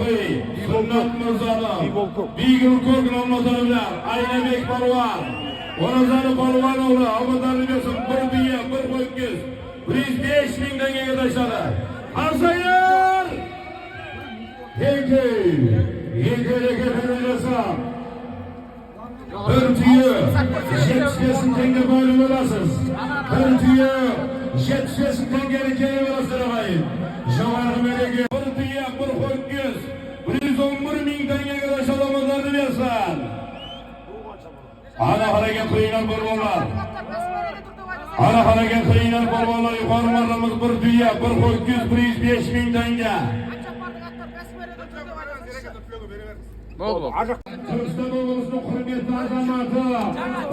Shohi Sunnat Mirzani Bigul Ko'k nomzodi bilan Aynabek polvon, O'razali polvon o'g'li omadlarini bersin. Bir biya, bir ho'kiz 105 ming tengaga tashladi. Qarsaklar! Eki, eki, eki darajasi. Bir tuya 75 ming tenge boylik olasiz. Bir tuya 75 ming tengeni kelib olasizlar, og'ayin. Jo'g'arg'i mereke bir tuya, bir ho'kiz 111 ming tengaga tashladi, omadlarini bersin. Ana harakat qilinglar, polvonlar. Ana harakat qilinglar, polvonlar. Yuqori marramiz bir tuya, bir ho'kiz 105 ming tenge. Болды, болды. Түркістан облысының құрметті азаматы,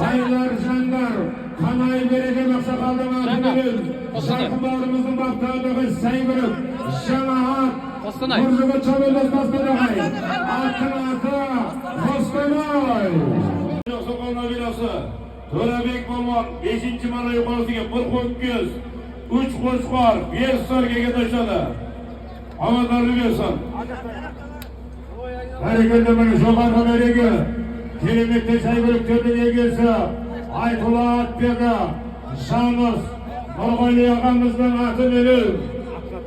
байлар, жандар, Қанай Береке ақсақалдың атыменен Қостанай. Жарқын бауырымыздың баптауындағы сәйгүлік жаңа ат Қостанай. Нұржігіт шабандоз бастады, ағайын. Аттың аты Қостанай. Ақсақал набирасы Төребек polvon 5 marra yuqorisiga bir ho'kiz, 3 qo'chqor, 5 sargaga tashladi. Omadlarini bersin. Бәрекелді, міне, жоғарғы мереке кереметтей сәйгүліктердің егесі Айтұлы атбегі Жаныс Нұрғали ағамыздың атыменен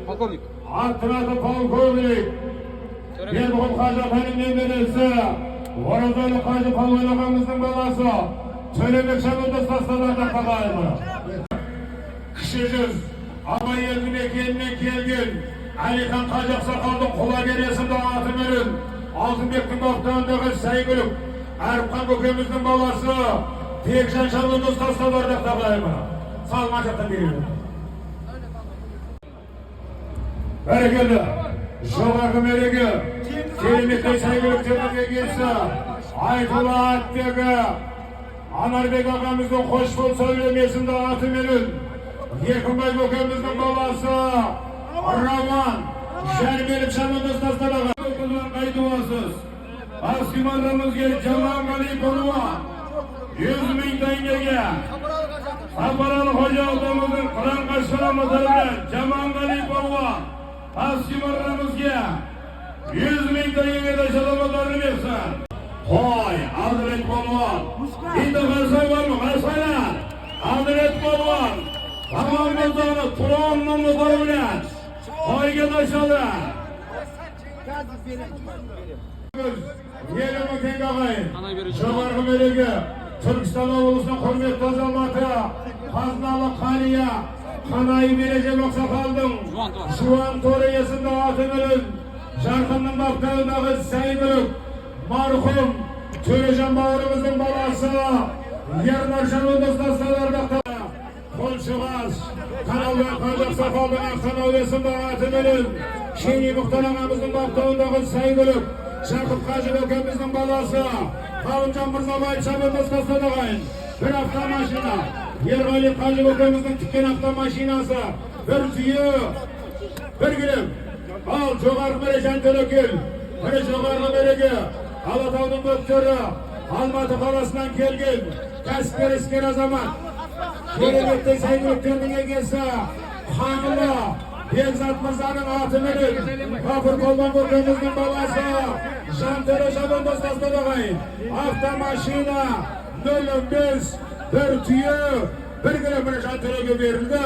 Полковник. Аттың аты Полковник. Бердіқұл қажы атаның немересі, Оразалы қажы палуан ағамыздың баласы Төлебек шабандоз тастады, ардақты ағайын. Кіші жүз Абай елді мекенінен келген Әлихан қажы ақсақалдың Құлагер есімді атыменен Алтынбектің баптауындағы сәйгүлік Әріпхан көкеміздің баласы Бекжан шабандоз тастады, ардақты ағайын. Салма жақтан береді. Бәрекелді. Жоғарғы мереке кереметтей сәйгүліктердің егесі Айтұлы атбегі Анарбек ағамыздың Қош бол Сәулем есімді атыменен Еркінбай көкеміздің баласы Роман Жәнібелік шабандоз тастады. Қайтып аласыз. Pastki marramizga Jamangali polvon 100 ming tengega Safarali hoji otamizning Qiron qashqara bilan Jamangali polvon pastki marramizga 100 ming tengaga tashlamalarni bersin. Qo'y, Aldiret polvon. Bitta qarsak bormi? Qarsaklar. Aldiret polvon Tamom Mirzoni Turon nomzodi bilan qo'yga tashladi. 50 мың теңге, ағайын. Қанай беруші. Жоғарғы мереке Түркістан облысының құрметті азаматы, қазыналы қария Қанай Бережеп ақсақалдың Жуан торы. Жуан торы есімді атыменен Жарқынның баптауындағы сәйгүлік марқұм Төрежан бауырымыздың баласы Ернар шабандоз тастады, ардақты. Қолшығас Қаналбай қажы ақсақалдың Аққанау есімді атыменен Шени Мұхтар ағамыздың баптауындағы сәйгүлік Жақып қажы көкеміздің баласы Ғалымжан Мырзабаев шабандоз тастады, ағайын. Бір автомашина, Ерғали қажы көкеміздің тіккен автомашинасы, бір түйе, бір кілем. Ал жоғарғы мере Жантөрекел, міне, жоғарғы мереке Алатаудың бөктері Алматы қаласынан келген кәсіпкер, іскер азамат, кереметтей сәйгүліктердің егесі Ханұлы Бекзат мырзаның атыменен Ғафур Колбан көкеміздің баласы Жантөре шабандоз тастады, ағайын. Автомашина 0,5, бір түйе, бір кілем, міне, Жантөреге берілді.